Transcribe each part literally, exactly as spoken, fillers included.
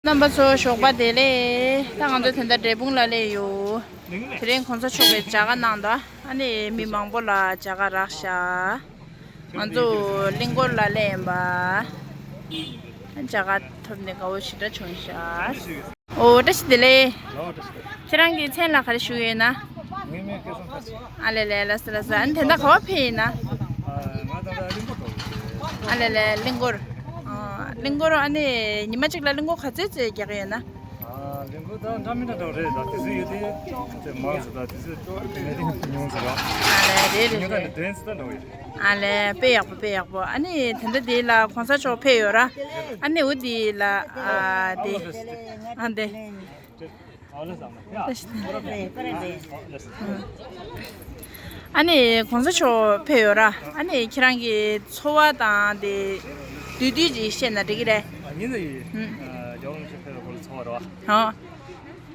རྣམ་པ་ཚོ་ཞོགས་པ་བདེ་ལེགས། ད་ང་ཚོ་དེ་འདྲ་འབྲས་སྤུངས་ལ་སླེབས་ཡོད། དེ་རིང་གོང་ས་མཆོག་གི་མཇལ་ཁ་གནང་འདུག་ཨ་ནི་མི་མང་པོ་ལ་མཇལ་ཁ་རག་ཤག་ང་ཚོ་གླིང་སྐོར་ལ་སླེབས་ཡིན་པ། མཇལ་ཁ་ཐོབ་ནས་དགའ་བོ་ཞེ་དྲག་བྱུང་ཤག་ཨོ་བཀྲ་ཤིས་བདེ་ལེགས། ལོ་བཀྲ་ཤིས་བདེ་ལེགས། ཁྱེད་རང་གི་མཚན་ལ་ག་རེ་ཞུ་ཡོད་ན། ངའི་མིང་སྐལ་བཟང་དར་ཅན། ཨ་ལེ་ལེ་ལགས་སོ་ལགས་སོ། ཨ་ནི་དེ་འདྲ་ག་པར་ཕེབས་ཡིན་ན། ཨ་ང་ད་ལྟ་གླིང་སྐོར་འགྲོ་གི་ཡོད། ཨ་ལེ་ལེ་གླིང་སྐོར། ཨ་གླིང་སྐོར་ཨ་ནི་ཉི་མ་གཅིག་ལ་གླིང་སྐོར་ག་ཚོད་ཚོད་རྒྱག་གི་ཡོད་ན། ཨ་གླིང་སྐོར་ད་འདྲ་མི་འདྲ་འགྲོ་རེད། ད་དུས་ཚོད་ཡོད་དེ་དེ་མང་ཙམ། ད་དུས་ཚོད་མེད་དེ་ཉུང་ཙམ་རེད། ཨ་ལེ་རེད་རེད་ཉི་མ་རེད། ནས་དོན་ཙམ་ད་འགྲོ་གི་ཡོད། ཨ་ལེ་དཔེ་ཡག་པོ་དཔེ་ཡག་པོ། ཨ་ནི་དེ་འདྲ་དེ་ལ་གོང་ས་མཆོག་ཕེབས་ཡོད་ར། ཨ་ནི་འོ་དེ་ལ་ཨ་དེ་ཨ་དེ། ཨ་ནི་གོང་ས་མཆོག་ཕེབས་ཡོད་ར། ཨ་ནི་ཁྱེད་རང་གི་ཚོར་བ་དང་དེ་བསྡུས་བསྡུས་ཅིག་བཤད་ན་འགྲིག་གི་རེད། ཨ་ཉིན་ཟེར་ཡིན། ཨ་རྒྱལ་བ་རིན་པོ་ཆེ་ཕེབས་པའི་སྐོར་ལ་ཚོར་བ་རེད་བ། ཧོ།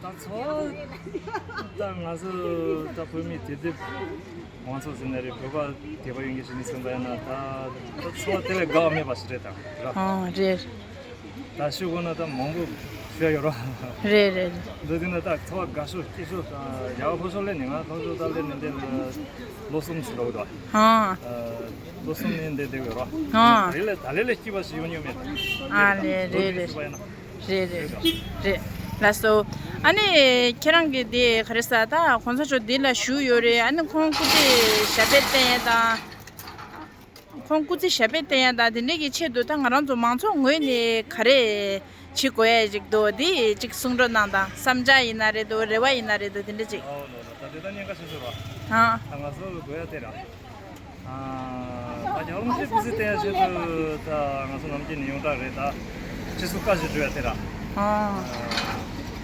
ད་ཚོར་བ་ད་ང་ཚོ་ད་བོད་མི་དེ་དེ་མང་ཚོགས་ཟེར་ན་རེད། བོད་པ་སྡེ་པ་ཡོད་མཁན་ཞིག་ནས་གསུངས་པ་ཡིན་ན་ད་ད་ཚོར་བ་དེ་ལས་དགའ་བ་མེད་པ་ཞིག་རེད་ད་ར། ཨོ་རེད། ད་ཞུ་དགོས་ན་ད་མང་པོ་ཞུ་ཡ་ཡོད་ར། རེད་རེད་རེད། འདི་དེ་ན་ད་ཚོར་བ་དགའ་ཤོས་སྐྱིད་ཤོས་ད་རྒྱལ་བ་ཕོ་ཤོར་ལས་ནས་ང་ལྷོ་ཕྱོགས་ད་ལས་ནས་འདི་ལོ་གསུམ་ཞིག་འགྲོ་གི་འདུག་ཨ་ལོ་གསུམ་ནས་འདི་བསྡད་ཡོད་ར། ཨ་ད་ལས་ལས་ད་ལས་ལས་སྐྱིད་པ་ཞིག་ཡོང་མྱོང་མེད། ཨ་ལས་རེད་རེད། ཞུ་བ་ཡིན་ན། རེད་རེད་རེད། ལགས་སོ། ཨ་ནི་ཁྱེད་རང་གི་དེ་ག་རེ་ཟ་ད་གོང་ས་མཆོག་འདི་ལ་བཞུགས་ཡོད་རེད། ཨ་ནི་ཁོང་སྐུ་ཚེ་ཞབས་པད་བརྟན་ཡ་དང་། ཁོང་སྐུ་ཚེ་ཞབས་པད་བརྟན་ཡ་དང་དེ་འདྲ་གི་ཆེད་དུ་ད་ང་རང་ཚོ་མང་ཚོགས་ངོས་ནས་ག་རེ་བྱེད་དགོས་ཡ་ཅིག་འདུག་དེ་ཅིག་གསུང་རོགས་གནང་དང་། བསམ་འཆར་ཡིན་ན་རེད་འདུག་རེ་བ་ཡིན་ན་རེད་འདུག་དེ་འདྲ་ཅིག་ཨོ་ལོ་ལོ། ད་དེ་ད་ཉེན་ཁ་ཆེ་ཤོས་ར། ཨ་ད་ང་ཚོ་དགོས་ཡ་དེ་ར། ཨ་ད་རྒྱལ་བ་རིན་པོ་ཆེ་སྐུ་ཚེ་བརྟན་ཡ་ཆེད་དུ་ད་ང་ཚོ་ནམ་རྒྱུན་ནས་ཡོངས་གྲགས་རེད། ད་ཁྲི་ཟུར་བཀའ་བཞིན་སྒྲུབ་ཡ་དེ་ར། ཨ་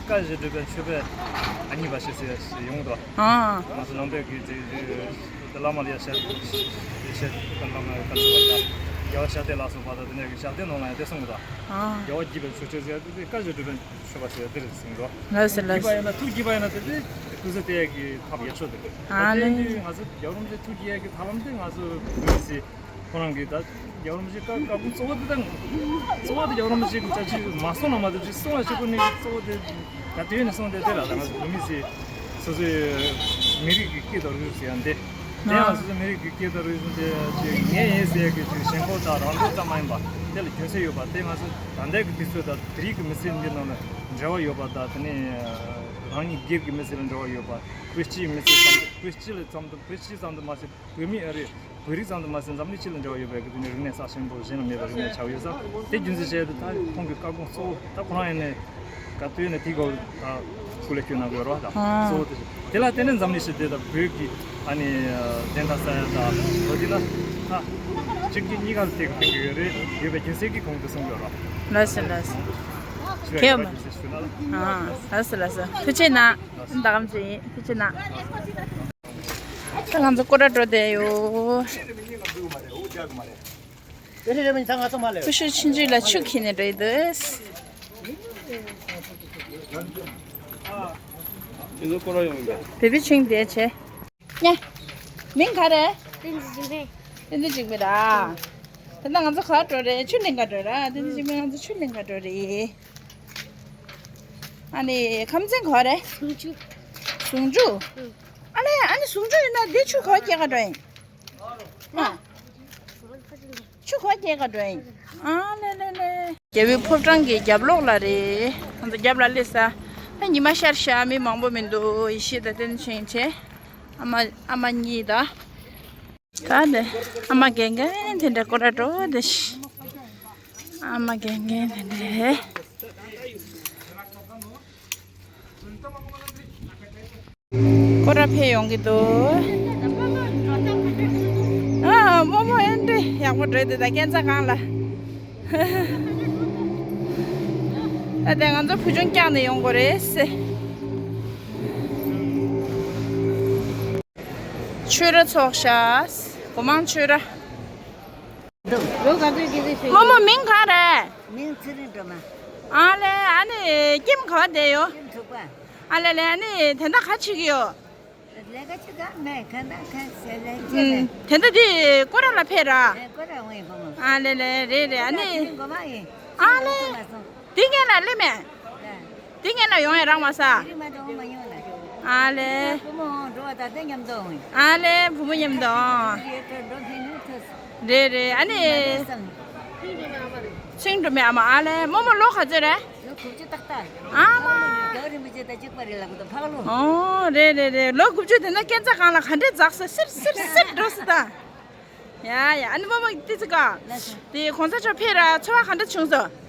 བཀའ་བཞིན་སྒྲུབ་པའི་མཆོད་པའི་ཨ་མཉེས་པ་ཞེས་ཟེར་ཡོང་དོ། ཨ་ང་ཚོ་ནང་པའི་གི་དེ་དེ་བླ་མ་ལ་ཡ་ཞལ་ཞལ་བླ་མ་ལ་བཀའ་བཞིན་སྒྲུབ་པ་དང་། རྒྱལ་བ་ཤཱ་ཏེ་ལ་སོགས་པ་དང་དེ་ནས་གི་ཞལ་ཏེ་ནང་ལ་ཡང་དེ་གསུངས་དོ། ཨ་རྒྱལ་བ་དགྱེས་པའི་མཆོད་ཅེས་ཟེར་ཡ་དེ་བཀའ་བཞིན་སྒྲུབ་པའི་མཆོད་པ་ཟེར་དེར་གསུངས་འདུག་ལགས་སོ་ལགས་སོ། དགྱེས་པ་ཡིན་ན་ཐུགས་དགྱེས་པ་ཡིན་ན་དེ་དེ་སྐུ་ཚེ་བརྟན་ཡག་གི་ཐབས་ཡག་ཤོས་དེ་རེད། ཨ་ད་དེ་ནི་ང་ཚོ་རྒྱལ་བ་རིན་པོ་ཆེ་ཐུགས་དགྱེས་ཡག་གི་ཐབས་ལམ་དེ་ང་ཚོ་བོད་མི་ཚོས་ཁོ་རང་གི་ད་རྒྱལ་བ་རིན་པོ་ཆེ་བཀའ་བཀའ་དགོངས་གཙོ་བོ་དེ་དང་གཙོ་བོ་དེ་རྒྱལ་བ་རིན་པོ་ཆེ་གི་བཀའ་ཆོས་མ་གསུངས་ན་མ་གཏོགས་ཅིག་གསུང་བ་ཅིག་པོ་ནི་གཙོ་བོ་དེ་ག་དུས་ནས་གསུངས་དེ་དེ་ལ་ང་ཚོ་བོད་མི་ཚོས་སོ་སོའི་མི་རིགས་ཀྱི་སྐད་དང་རིག་གཞུང་ཟེར་ཡ་འདི། དེ་ཡང་སོ་སོ་མི་རིགས་ཀྱི་སྐད་དང་རིག་གཞུང་དེ་ཅིག་ངའི་ཡིན་ཟེར་ཡག་གི་ཅིག་ཞེན་ཁོག་དང་རང་གྲོགས་ཙམ་མ་ཡིན་པ་དེ་ལ་རྒྱུན་སྲོལ་ཡོད་པ་དེ་ང་ཚོ་ད་ལྟའི་གི་དུས་ཚོད་དང་དེ་རིང་གི་མི་ཚེ་འདི་ནང་ལ་འབྲེལ་བ་ཡོད་པ་དང་། དེ་ནས་རང་ཉིད་སྒེར་གྱི་མི་ཚེ་ལ་འབྲེལ་བ་ཡོད་པ། བོད་སྤྱིའི་མི་ཚེ་ཙམ་དུ་བོད་སྤྱི་ལ་ཙམ་དུ་བོད་སྤྱི་ཙམ་དུ་མ་ཟད་བོད་མི་ཨ་རེ་བོད་རིགས་ཙམ་དུ་མ་ཟད་འཛམ་གླིང་སྤྱི་ལ་འབྲེལ་བ་ཡོད་པའི་གི་དེ་ནས་རིག་གནས་རྩ་ཆེན་པོ་གཞན་ལ་མེད་པའི་རིག་གནས་ཆགས་ཡོད་ཙང་། དེ་རྒྱུན་འཛིན་བྱས་ཏེ་ད་ཁོང་གི་བཀའ་དགོངས་གཙོ་བོ་ད་ཁོ་རང་ཡིན་ནས། ག་དུས་ནས་དེའི་སྐོར་ད་སྐུ་ལས་བསྐྱོན་གནང་དགོས་རོགས་དང་། ཨ་གཙོ་བོ་དེ་དེ་ལ་བརྟེན་ནས་འཛམ་གླིང་ཞི་བདེ་དང་བོད་ཀྱི་ཨ་ནི་བདེན་མཐའ་གསལ་ཡ་དང་། འོ་དེ་ལ་ད་གཅིག་གིས་གཉིས་ཀ་ལ་དེ་གི་ཕན་གྱི་ཡོད་རེད། ཡོད་པའི་རྒྱུ་མཚན་གྱིས་གོང་དུ་གསུངས་དགོས་རོགས། ལགས་སོ་ལགས་སོ། ཞུ་ཡ་ཡོད་པ་རྒྱུ་མཚན་ཞུ་ན་ལ། ཨ་ལགས་སོ་ལགས་སོ། ཐུགས་རྗེ་གནང་། ད་གམ་ཚེ་ཡིན། ཐུགས་རྗེ་གནང་། ད་ང་ཚོ་སྐོར་ར་འགྲོ་བསྡད་ཡོད། ཀུ་ཤུ་ཆུང་ཆུང་ལ་ཆུ་འཁྱེར་ནས་འགྲོ་ཡི་འདུག་དེ་ཚོ་སྐོར་ར་ཡོང་ཡིན་པས། བེ་བི་ཆུང་དེ་བྱས། ཉ། མིང་ག་རེ། བསྟན་འཛིན་འཇིགས་མེད། བསྟན་འཛིན་འཇིགས་མེད་ར། ད་ལྟ་ང་ཚོ་ག་པར་འགྲོ་རེད། ཆུ་ལེན་ག་འགྲོ་ར། བསྟན་འཛིན་འཇིགས་མེད་ང་ཚོ་ཆུ་ལེན་ག་འགྲོ་རེད། ཨ་ནི་ཁམས་ཚན་ག་པར་རེད། ཟུང་ཆུ། ཟུང་ཆུ། ཨུ། ཨ་ལེ་ཨ་ནི་ཟུང་ཆུ་ཡིན་ན་འདི་ཆུ་ག་པར་སྐྱེལ་ག་འགྲོ་ཡིན། ཨ། ཆུ་ག་པར་སྐྱེལ་ག་འགྲོ་ཡིན། ཨ་ལེ་ལེ་ལེ། རྒྱལ་པོའི་ཕོ་བྲང་གི་རྒྱབ་ལོགས་ལ་རེད། ང་ཚོ་རྒྱབ་ལ་སླེབས་ས། ད་ཉི་མ་ཤར་ཤག་མི་མང་པོ་མི་འདུག་ཡེ་ཤེས་དང་བསྟན་ཆེན་བྱས། ཨ་མ་ཨ་མ་གཉིས་དང་། ད་དེ་ཨ་མ་རྒན་རྒན་དེ་འདྲ་སྐོར་ར་འགྲོ་དེ་ཤི། ཨ་མ་རྒན་རྒན་དེ་འདྲ། སྐོར་ར་ཕེབས་ཡོང་གི་འདུག་ཨ་རྨོ་མོ་ཨེ་འདྲ་ཡག་པོ་འགྲོ་དེ་ད་སྐས་འཛེག་སྒང་ལ། ད་དེ་ང་ཚོ་བུ་ཆུང་བཀྱག་ནས་ཡོང་དགོས་རེད་ཟེར། ཆོས་ར་ཚོགས་ཤག་སྒོ་མང་ཆོས་ར། འདུག་ལོ་ག་ཚོད་ཀྱི་རེད་ཞུ། རྨོ་མོ་མིང་ག་རེད། མིང་ཚེ་རིང་སྒྲོལ་མ། ཨ་ལེ་ཨ་ནི་ཁྱིམ་ག་པར་བསྡད་ཡོད། ཁྱིམ་དྲུག་པ། ཨ་ལེ་ལེ་ཨ་ནི་དེ་འདྲ་ག་བྱེད་ཀྱི་ཡོད། ལས་ཀ་བྱེད་ག་མེད། ཁ་ན་ཁ་ཟས་ལས་ཨུམ་བྱེད་མེད། དེ་འདྲ་དེ་སྐོར་ར་ལ་ཕེབས་ར། ཨེ་སྐོར་ར་འོང་ཡིན་བུ་མོ། ཨ་ལེ་ལེ་རེད་རེད་ཨ་ནི། ཁྱིམ་སྒོ་མང་ཡིན། ཨ་ལེ། ཁྱིམ་མ་སོང་། དེ་ངས་ལ་སླེབས་མེད། འདི་ངེད་ལ་ཡོང་ཡ་རག་མ་ས། དེ་རིང་མ་འགྲོ་མ་ཡོང་ལ། ཨ་ལེ། བུ་མོ་འགྲོ་བ་ད་ལྟ་མཉམ་དུ་འོང་ཡིན། ཨ་ལེ་བུ་མོ་མཉམ་དུ་འོང་། རེད་འགྲོ་ཕན་ཡོད་ཐུབ། རེད་རེད། ཨ་ནི། ཚིང་འགྲོ་མེད་ཨ་མ། ཨ་ལེ་རྨོ་མོ་ལོ་ག་ཚོད་རེད། ལོ་དགུ་བཅུ་ཏག་ཏག་ཨ་མ། རྒྱ་རིན་པོ་ཆེ་ད་གཅིག་པ་རེད་ལ་མ་གཏོགས་ཕག་ལོ། ཨོ་རེད་རེད་རེད། ལོ་དགུ་བཅུ་དེ་འདྲ་སྐས་འཛེག་སྒང་ལ་ག་འདྲས་འཛེགས་སོ། སིར་སིར་སིར་འགྲོ་སོ་ད། ཡ་ཡ། ཨ་ནི་རྨོ་མོ་ཏི་ཙི་ཀ། ལགས་སོ། དེ་གོང་ས་མཆོག་ཕེབས་ར་ཚོར་བ་ག་འདྲ་བྱུང་སོང་།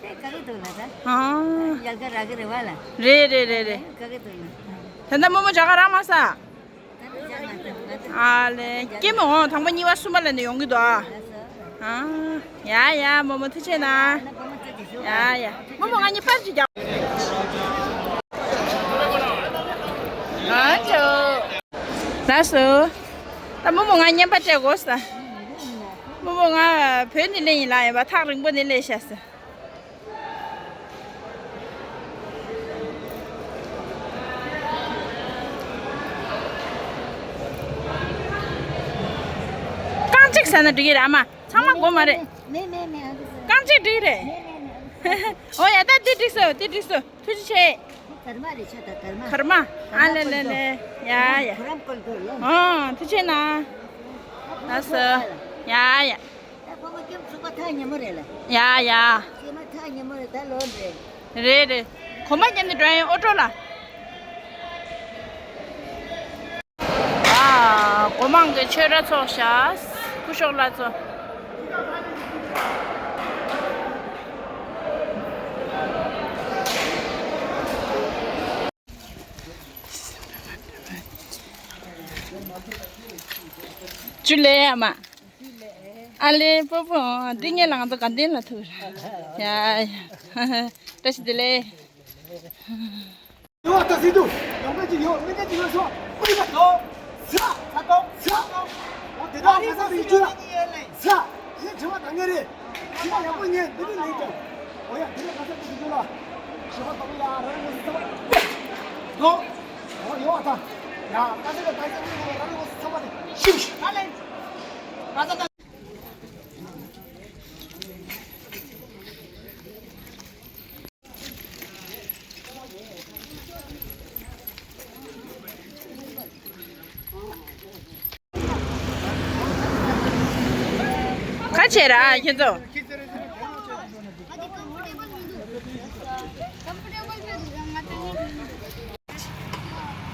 དཔེ་དགའ་གི་འདུག་ལགས་སོ། ཨ། ཡལ་ག་རག་གི་རེད་བ་ལ། རེད་རེད་རེད་རེད། དགའ་གི་འདུག་ལགས། ད་ལྟ་རྨོ་མོ་མཇལ་ཁ་རག་མ་སོང་། ད་ལྟ་མཇལ་མ་ཐུབ་ང་ཚོ། ཨ་ལེ། སྐྱེས་མ་འོང་དང་པོ་གཉིས་པ་གསུམ་པ་ལ་ནི་ཡོང་གི་འདུག་ཨ། ལགས་སོ། ཨ། ཡ་ཡ་རྨོ་མོ་ཐུགས་རྗེ་གནང་། ཡ་ཡ། རྨོ་མོ་ང་གཉིས་པར་ཅིག་རྒྱག་ཨ་ཅོ། ལགས་སོ། ད་རྨོ་མོ་ང་བརྙན་པར་སྤྲད་དགོས་ས། རྨོ་མོ་ང་བོད་ནས་སླེབས་ཡིན་ལ་ཡིན་པ་ཐག་རིང་པོ་ནས་སླེབས་ཤག་ས། རྐང་གཅིག་ཟ་ན་འགྲིག་གི་རེད་ཨ་མ། ཚང་མ་དགོས་མ་རེད། མེད་མེད་མེད་ཨ་ཁུ། རྐང་གཅིག་འགྲིག་རེད། མེད་མེད་མེད་ཨ་ཁུ། ཨོ་ཡ་ད་འདི་འགྲིག་སོང་། འདི་འགྲིག་སོང་། ཐུགས་རྗེ་ཆེ། གར་མ་རེད་ཆ་ད་གར་མ། གར་མ། ཨ་ལེ་ལེ་ལེ། ཡ་ཡ། ཁོ་རང་བཀོལ་དགོས་ལོ། ཨོ་ཐུགས་རྗེ་གནང་། ལགས་སོ། ཡ་ཡ། ད་ཁོ་མ་ཀེམ་ཚུགས་པ་ཐག་ཉེ་མོ་རེད་ལ། ཡ་ཡ། ཀེམ་མ་ཐག་ཉེ་མོ་རེད་ད་ལོ་རེད། རེད་རེད། གོམ་པ་བརྒྱབ་ནས་འགྲོ་ཡ་ཡིན་ཨོ་ཊོ་ལ། ཨ། སྒོ་མང་གི་ཆོས་ར་ཚོགས་ཤག་སྐུ་ཞབས་ལགས་ཚོ། ཇུ་ལེ་ཨ་མ། ཨ་ལེ་སྤོ་བོ། འདི་ངས་ལང་ཚོ་དགའ་ལྡན་ལ་ཐུག་ར། ཡ་ཡ། བཀྲ་ཤིས་བདེ་ལེགས། ཡོད་ད་སྲིད་དུ། ཡོང་མཁན་ཅིག་ཡོད། མི་མཁན་ཅིག་ཡོད་སོང་། ཀུ་ཡི་མ་ཐོ། ས། ས་ཐོ། ས། འོ་དེ་དག་ང་ཚང་རིག་རྒྱུ་ལ། ས། དེ་དྲི་བ་ད་ངས་རེད། དྲི་བ་ཡག་པོ་ཉན་འདི་དུས་ལེན་ཀྱང་། འོ་ཡ་དེ་ནས་ང་ཚང་རིག་རྒྱུ་ལ། ཞི་བ་དང་ཡ་རང་ངོ་སི་ཐོ། འོ་ཡོད་ད། ཡ་ང་ཚང་ལ་ད་ཚང་མི་ངོ་རང་ངོ་སི་ཐོ་བ་དེ་ཤིབ་ཤིབ། ད་ལེན། ང་ཚང་ད། ག་བྱེད་ར་ཁྱེད་ཚོ།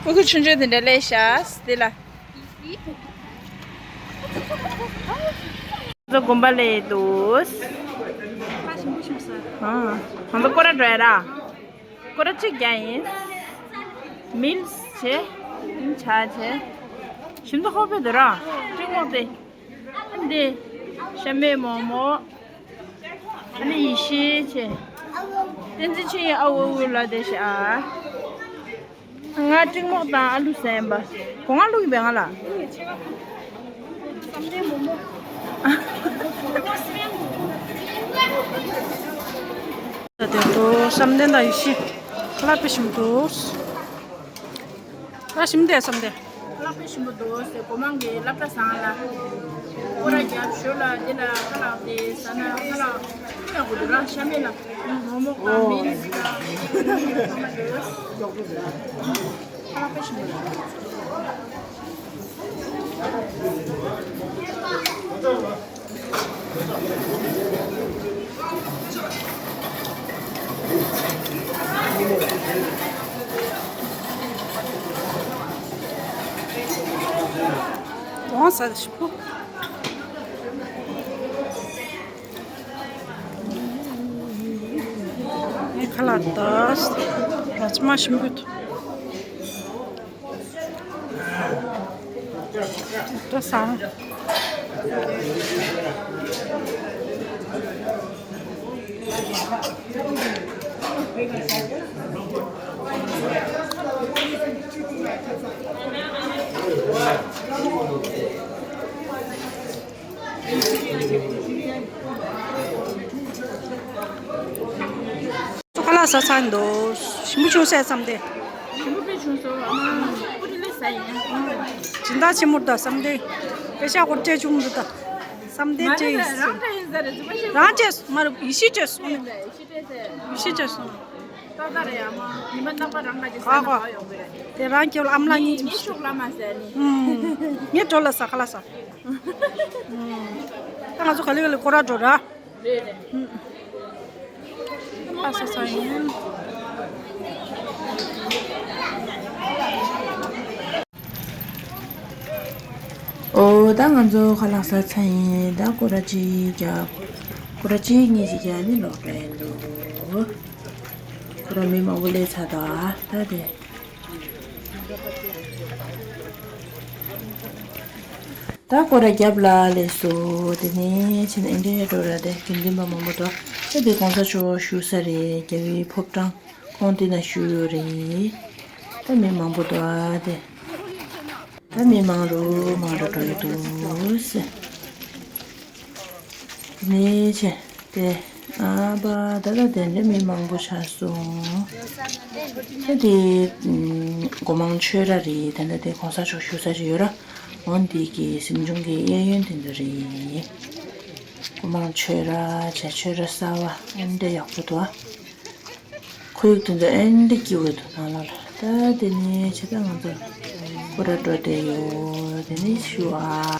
ཨ་ཁུ་ཆུང་ཆུང་དེ་འདྲ་སླེབས་ཤག་འདི་ལ། ང་ཚོ་དགོན་པ་ལ་འདུག་ཨ། ང་ཚོ་སྐོར་ར་འགྲོ་ཡ་ར། སྐོར་ར་གཅིག་རྒྱག་ཡིན། མིལ་བྱས། ཆ་བྱས། ཞིམ་མདོག་ཁོག་པའི་འདུག་ར། ཀྲིང་མོག་དེ། འདི། ཤ་མེད་མོག་མོག་ཨ་ནི་ཡེ་ཤེས་བྱས། བསྟན་འཛིན་ཆོས་དབྱིངས་ཨ་འུ་ཨུ་ལ་དེ་བྱས་ཨ། ང་ཀྲིང་མོག་དང་ཨ་ལུ་ཟན་པ། གོ་ང་བླུགས་ཡིན་པས་ང་ལ། ད་དེ་འགྲོ་བསམ་གཏན་དང་ཡེ་ཤེས། ཁ་ལག་དཔེ་ཞིམ་འདུག་ཁ་ལག་ཞིམ་འདུག་བསམ་གཏན། ཁ་ལག་དཔེ་ཞིམ་པོ་འདུག་ཟེར་སྒོ་མང་གི་སློབ་གྲྭ་བཟང་ལ། སྐོར་ར་རྒྱབ་ཞོར་ལ་འདི་ལ་ཁ་ལག་དེ་ཟ་ན་ཁ་ལག་ཁ་ལག་དགོས་འདུག་ར། ཤ་མེད་ལ་མོག་མོག་དང་མིལ་ཟི་དང་ཁ་ལག་དཔེ་ཞིམ་པོ་འདུག་གོང་ས་ཞིག་པོ། ཁ་ལག་དང་ར་ཅི་མ་ཞིམ་པོ་འདུག་ད་ས། ཁ་ལག་ཟ་ཚར་འདུག་ཞིམ་པོ་བྱུང་ཟེར་བསམ་སྟེ། ཞིམ་པོ་དཔེ་བྱུང་སོང་ཨ་མ། ཀུ་ཏི་ལི་ཟ་ཡིན། སྦྱིན་བདག་ཆེན་མོ་འདུག་བསམ་སྟེ། པེ་ཤ་སྐོར་སྤྲད་བྱུང་འདུག་ད། བསམ་སྟེ་སྤྲད་ཡིན་ཟེར། རང་སྤྲད་ཡིན་ཟེར་རེད་ཟེར་བ་ཞིག་རང་སྤྲད་སོང་མ་རེད་ཡེ་ཤེས་སྤྲད་སོང་། ཡེ་ཤེས་སྤྲད་ཟེར། ཡེ་ཤེས་སྤྲད་སོང་། ཏག་ཏག་རེད། ཨ་མ་ཉི་མ་རྣམ་པ་རང་ལ་གི་ས་ན་གོ་གོ་བ་ཡོང་གི་རེད། དེ་རང་སྐྱེ་བོ་ཨམ་ལགས་གཉིས་ངས་ཤོག་ལ་མ་ཟེར་ནི། ངས་འགྲོ་ལ་ས་ཁ་ལ་ས། ད་ང་ཚོ་ག་ལེ་ག་ལེ་སྐོར་ར་འགྲོ་ར། རེད་རེད། ཨ་ས་ས་ཡིན། ཨོ་ད་ང་ཚོ་ཁ་ལག་ཟ་ཚར་ཡིན། ད་སྐོར་ར་གཅིག་རྒྱབ། སྐོར་ར་གཅིག་གཉིས་ཅིག་རྒྱབ་ནི་ལོག་འགྲོ་ཡིན་འདུག་སྐོར་ར་མི་མང་པོ་སླེབས་ཚར་འདུག་ད་དེ། ད་སྐོར་ར་རྒྱབ་ལ་སླེབས་སོ། དེ་ནས་ཕྱིན་ཨེ་འདྲའི་འགྲོ་ར་དེ་དགེ་འདུན་པ་མང་པོ་འདུག་ད་དེ་གོང་ས་མཆོག་བཞུགས་ས་རེད། རྒྱལ་བའི་ཕོ་བྲང་ཁོང་དེ་ན་བཞུགས་ཡོད་རེད། ད་མི་མང་པོ་འདུག་ཨ་དེ། ད་མི་མང་རུ་མང་རུ་འགྲོ་ཡི་འདུག་ཟེར། དེ་ནས་ཆེ་དེ་ཨ་པ་ད་ལྟ་དེ་འདྲ་མི་མང་པོ་ཆགས་སོང་། ད་དེ་སྒོ་མང་ཆོས་ར་རེད། ད་ལྟ་དེ་གོང་ས་མཆོག་བཞུགས་ས་ཅིག་ཡོད་ར། འོན་འདི་གི་གཟིམ་ཆུང་གི་གཡས་གཡོན་དེ་འདྲ་རེད། སྒོ་མང་ཆོས་ར་བྱ་ཆོས་ར་གསར་བ་ཨེ་འདྲ་ཡག་པོ་འདུག་ཨ། ཁོར་ཡུག་དེ་ཚོ་ཨེ་འདྲ་སྐྱིད་པོ་འདུག་ནང་ལོགས་ལ། ད་དེ་ནས་ཇི་ལྟར་ང་ཚོ་སྐོར་ར་འགྲོ་བསྡད་ཡོད། དེ་ནས་ཞུ་ཨ།